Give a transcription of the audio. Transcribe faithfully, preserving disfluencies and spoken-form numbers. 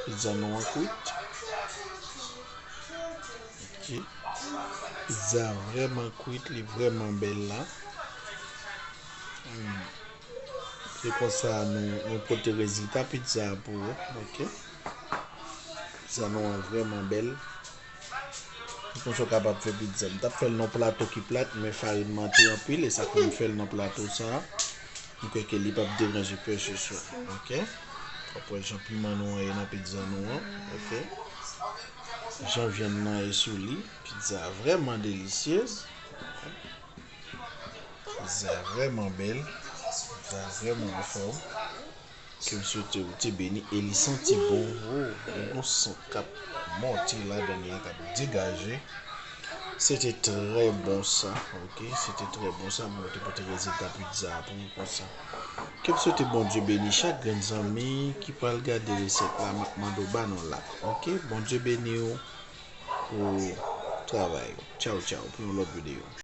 Pizza nou an kwit. Ok. Pizza vrèman kwit, li vrèman bèl la. Hmm. Se konsa nou, nou pote rezilta pizza a pou ou. Ok. Pizza nou an vrèman bèl. Konsa w kapab fè pizza. M t ap fè l nan plato ki plat, men farin nan te anpil, e sa fè m fè l nan plato sa a. M kwè ke li p ap deranje pèsonn. Ok. W ap wè jan piman nou an ye nan pizza nou an. Ok. Jan vyann nan ye sou li. Pizza vrèman delisyez. Pizza vrèman bèl. Pizza vrèman anfòm. Ke m swete ou te beni e li santi bon. Oh, li gon sant k ap monte ladan l la, k ap degaje. Se te trè bon sa, ok? Se te trè bon sa, mwen te pote rezilta pizza a pou ou konsa. Ke m swete Bondye beni chak grenn zanmi ki pral gade resèt la, m ap mande w ba nou like, ok? Bondye beni w pou travay ou. Tchaw, tchaw, pou yon lòt videyo.